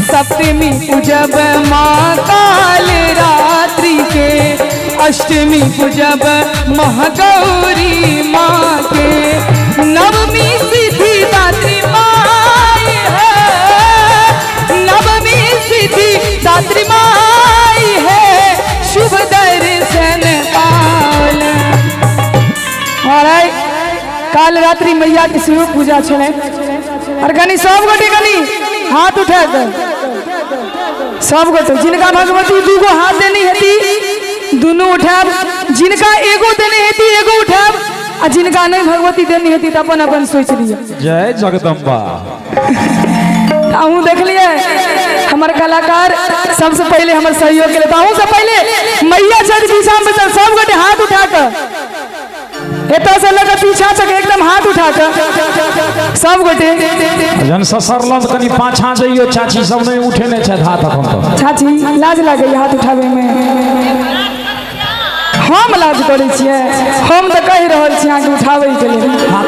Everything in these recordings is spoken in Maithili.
सप्तमी पूजब माँ काल रात्रि के, अष्टमी पूजब महागौरी माँ के, नवमी सिद्धि दात्री माई है, नवमी सिद्धि दात्री माई है, शुभ दर्शन पाल। और आई काल रात्रि मैया के सेहो पूजा छलै। और कनी सब गोटे कनी हाथ उठा के सब गोटे, जिनका भगवती दूगो हाथ देनी हेती दुनू उठायब, जिनका एगो देने हेती एगो उठायब, आ जिनका नहीं भगवती देनी हेती तो अपन अपन सोच लिअ। जय जगदम्बा। अहूँ देखलिए हमर कलाकार सबसे पहले हमर सहयोग के लिए, अहूँ से पहले मैया छथि पीछा में बैसल, सब गोटे हाथ उठा के एतऽ से लऽ के पीछा तक एकदम हाथ उठा के सब गोटे। जन ससरलन कनी पाछा जइयो, चाची सब नहीं उठेने छथि हाथ अखन तक। चाची लाज लागैया हाथ उठाबै में? हम लाज करै छियै? हम तऽ कहि रहल छी अहाँके उठाबैके लेल। हाथ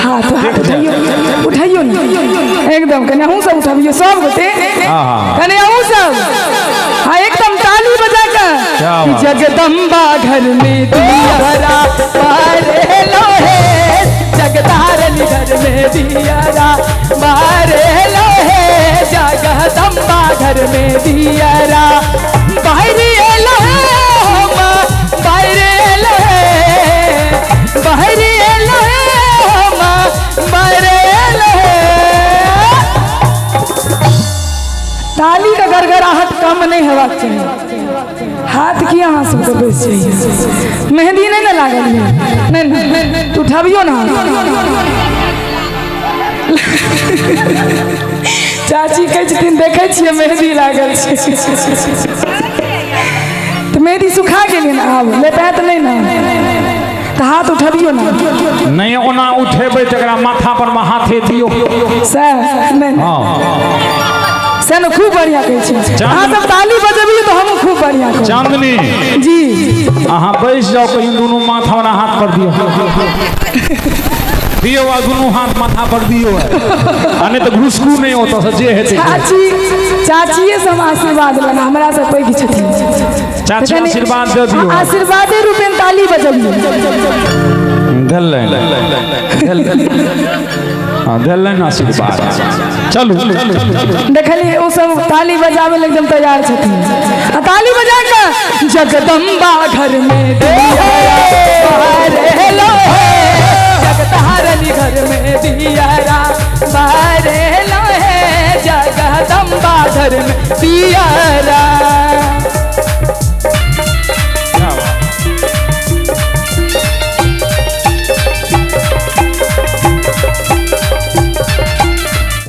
हाथ उठैयो, उठैयो ने एकदम। कनि अहूँ सब उठबियौ सब गोटे। हाँ। कनि अहूँ सब, हाँ, एकदम ताली बजा क्या के। बात। जगदम्बा घर में दियरा बारे लोहे, जगदारन घर में दियरा बारे लोहे, जगदम्बा घर में दियरा बाहरी लोहे, बाहरे लोहे, बाहरी लोहे, बाहरे लोहे। ताली का गड़गड़ाहट कम नहीं हेबाक चाही। हाथ की अहाँ सबके बेस चाहिए। मेहंदी नहीं ने लागल है? नहीं नहीं, तो उठाबियो ना। चाची कहै छथिन देखै छियै मेहंदी लागल छै, तऽ मेहंदी सुखा गेलै ने, आब लेपायत नहि ने, तऽ हाथ उठबियो ना। नहीं ओना उठेबै तकरा माथा पर में हाथे दियौ। सएह नहि? हाँ। से ने खूब बढ़िया कहै छी। अहाँ सब ताली बजबियो तऽ हमहूँ खूब बढ़िया कहब। चांदनी जी। अहाँ बैस जाओ कहीं, दुनू माथा वाला हाथ पर दियौ, दियौ आ दुनू हाथ माथा पर दियौ, आ नहीं तऽ घुसकू नहीं ओतऽ से जे हेतै। चाची, चाचिए से हम आशीर्वाद लेना, हमरा से पैघ छथिन। चाची आशीर्वाद दऽ दियौ। आशीर्वादे रूपेण ताली बजबियो। देलनि, हाँ, देलनि आशीर्वाद। चलू। देखलिए ओ सब ताली बजाबै लए एकदम तैयार छथिन। आ ताली बजा के, जगदम्बा घर में दिया बारे लोहे, जगतारनी घर में दियरा बारे लोहे, जगदम्बा घर में दिया